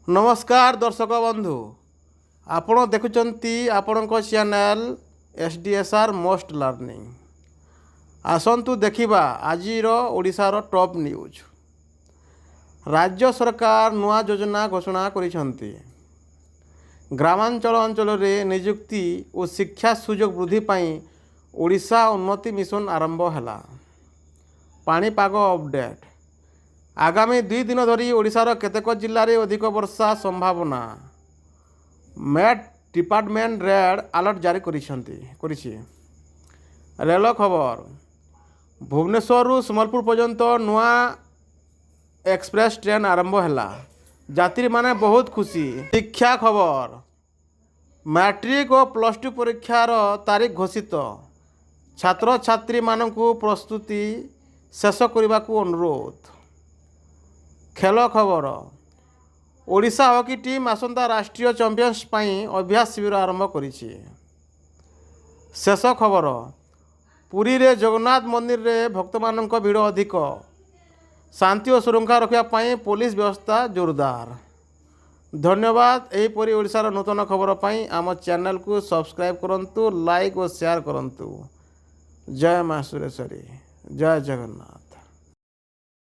ନମସ୍କାର ଦର୍ଶକ ବନ୍ଧୁ, ଆପଣ ଦେଖୁଛନ୍ତି ଆପଣଙ୍କ channel SDSR most learning. ଆସନ୍ତୁ ଦେଖିବା ଆଜିର ଓଡ଼ିଶାର ଟପ୍ ନ୍ୟୁଜ୍। ରାଜ୍ୟ ସରକାର ନୂଆ ଯୋଜନା ଘୋଷଣା କରିଛନ୍ତି। ଗ୍ରାମାଞ୍ଚଳ ଅଞ୍ଚଳରେ ନିଯୁକ୍ତି ଓ ଶିକ୍ଷା ସୁଯୋଗ ବୃଦ୍ଧି ପାଇଁ ଓଡ଼ିଶା ଉନ୍ନତି ମିଶନ ଆରମ୍ଭ ହେଲା। ପାଣିପାଗ ଅପଡ଼େଟ୍: ଆଗାମୀ 2 ଦିନ ଧରି ଓଡ଼ିଶାର କେତେକ ଜିଲ୍ଲାରେ ଅଧିକ ବର୍ଷା ସମ୍ଭାବନା। ମେଟ୍ ଡିପାର୍ଟମେଣ୍ଟ ରେଡ୍ ଆଲର୍ଟ ଜାରି କରିଛି। ରେଳ ଖବର: ଭୁବନେଶ୍ୱରରୁ ସମ୍ବଲପୁର ପର୍ଯ୍ୟନ୍ତ ନୂଆ ଏକ୍ସପ୍ରେସ୍ ଟ୍ରେନ୍ ଆରମ୍ଭ ହେଲା। ଯାତ୍ରୀମାନେ ବହୁତ ଖୁସି। ଶିକ୍ଷା ଖବର: ମ୍ୟାଟ୍ରିକ୍ ଓ ପ୍ଲସ୍ ଟୁ ପରୀକ୍ଷାର ତାରିଖ ଘୋଷିତ। ଛାତ୍ରଛାତ୍ରୀମାନଙ୍କୁ ପ୍ରସ୍ତୁତି ଶେଷ କରିବାକୁ ଅନୁରୋଧ। ଖେଳ ଖବର: ଓଡ଼ିଶା ହକି ଟିମ୍ ଆସନ୍ତା ରାଷ୍ଟ୍ରୀୟ ଚାମ୍ପିଅନ୍ସ ପାଇଁ ଅଭ୍ୟାସ ଶିବିର ଆରମ୍ଭ କରିଛି। ଶେଷ ଖବର: ପୁରୀରେ ଜଗନ୍ନାଥ ମନ୍ଦିରରେ ଭକ୍ତମାନଙ୍କ ଭିଡ଼ ଅଧିକ। ଶାନ୍ତି ଓ ଶୃଙ୍ଖଳା ରଖିବା ପାଇଁ ପୋଲିସ ବ୍ୟବସ୍ଥା ଜୋରଦାର। ଧନ୍ୟବାଦ। ଏହିପରି ଓଡ଼ିଶାର ନୂତନ ଖବର ପାଇଁ ଆମ ଚ୍ୟାନେଲକୁ ସବସ୍କ୍ରାଇବ୍ କରନ୍ତୁ, ଲାଇକ୍ ଓ ସେୟାର କରନ୍ତୁ। ଜୟ ମା ସୁରେଶ୍ୱରୀ, ଜୟ ଜଗନ୍ନାଥ।